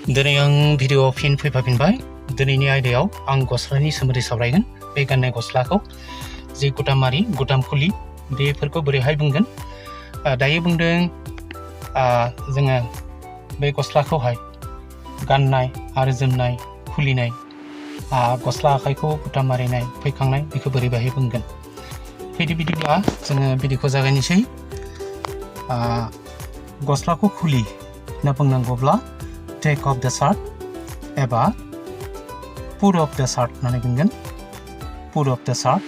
दिनै आं भिडिअ फिन फैफिनबाय। दिनैनि आयदायाव आं गस्लानि सोमोन्दै सावरायगोन। बे गाननाय गस्लाखौ जि गुदामारि गुदाम खुलि बेफोरखौ बोरैहाय बुंगोन। दायो बुंदों जोङो बे गस्लाखौहाय गाननाय आरो जोमनाय खुलिनाय गस्ला आखाइखौ गुदाम मारिनाय फैखांनाय बेखौ बोरैहाय बुंगोन। फैदो बिदिब्ला जोङो भिडिअखौ जागायनोसै। गस्लाखौ खुलि होनना बुंनांगौब्ला take off the shirt एबा put off the shirt होननानै बुंगोन। put off the shirt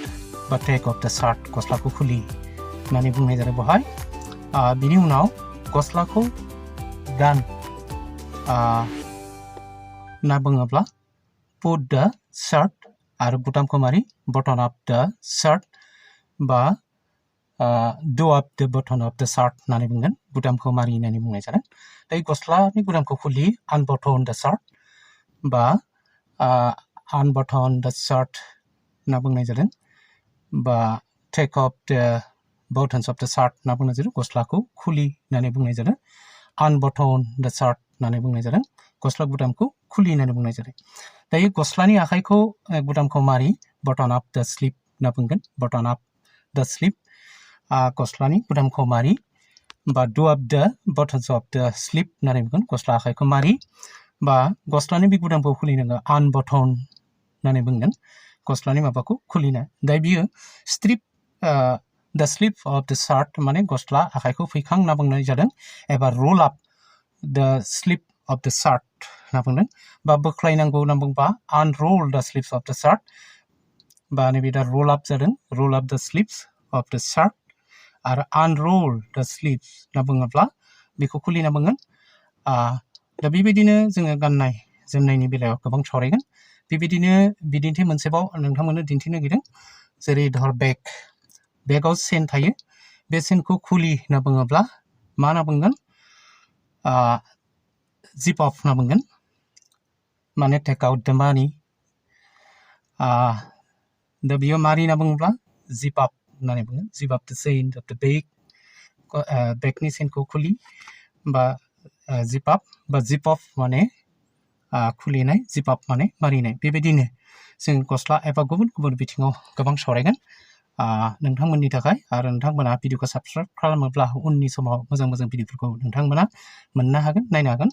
बा take off the shirt गस्लाखौ खुलि होननानै बुंनाय जादों बेवहाय। बिनि उनाव गस्लाखौ गान होनना बुङोब्ला put the shirt आरो बुटामखौ मारि button up the shirt बा do up the button of the shirt होननानै बुंगोन। बुटामखौ मारि होननानै बुंनाय जादों। दायो गस्लानि गुदामखौ खुलि unbutton the shirt बा unbutton the shirt होनना बुंनाय जादों। बा take off the buttons of the shirt होनना बुंनाय जादों। गस्लाखौ खुलि होननानै बुंनाय जादों। unbutton the shirt होननानै बुंनाय जादों। गस्ला गुदामखौ खुलि होननानै बुंनाय जादों। दायो गस्लानि आखाइखौ गुदामखौ मारि button up the sleeve होनना बुंगोन। button up the sleeve गस्लानि गुदामखौ मारि बा do up the buttons of the sleeve होननानै बुंगोन। गस्ला आखाइखौ मारि बा गस्लानि बे गुदामखौ खुलिनांगौ unbutton होननानै बुंगोन। गस्लानि माबाखौ खुलिनो दायो बियो strip the sleeve of the shirt माने गस्ला आखाइखौ फैखां होनना बुंनाय जादों। एबा roll up the sleeve of the shirt होनना बुंदों। बा बोख्लायनांगौ होनना बुंबा unroll the sleeves of the shirt बा नैबे दा roll up जादों roll up the sleeves of the shirt आरो unroll the sleeves होनना बुङोब्ला बेखौ खुलि होनना बुंगोन। दा बेबायदिनो जोङो गाननाय जोमनायनि बेलायाव गोबां सावरायगोन। बेबायदिनो बिदिन्थि मोनसेबाव नोंथांमोननो दिन्थिनो नागिरदों। जेरै धर बेगाव सेन थायो। बे सेनखौ खुलि होनना बुङोब्ला मा होनना बुंगोन zip off होनना बुंगोन। माने take out the money दा बेयाव मारि होनना बुङोब्ला zip up होननानै बुङो। zip up the chain of the bag बेगनि सेनखौ खुलि बा zip up बा zip off माने खुलिनाय zip up माने मारिनाय। बेबायदिनो जों गस्ला एबा गुबुन गुबुन बिथिङाव गोबां सावरायगोन नोंथांमोननि थाखाय। आरो नोंथांमोना भिडिअखौ साबस्क्राइब खालामोब्ला उननि समाव मोजां मोजां भिडिअफोरखौ नोंथांमोना मोननो हागोन नायनो हागोन।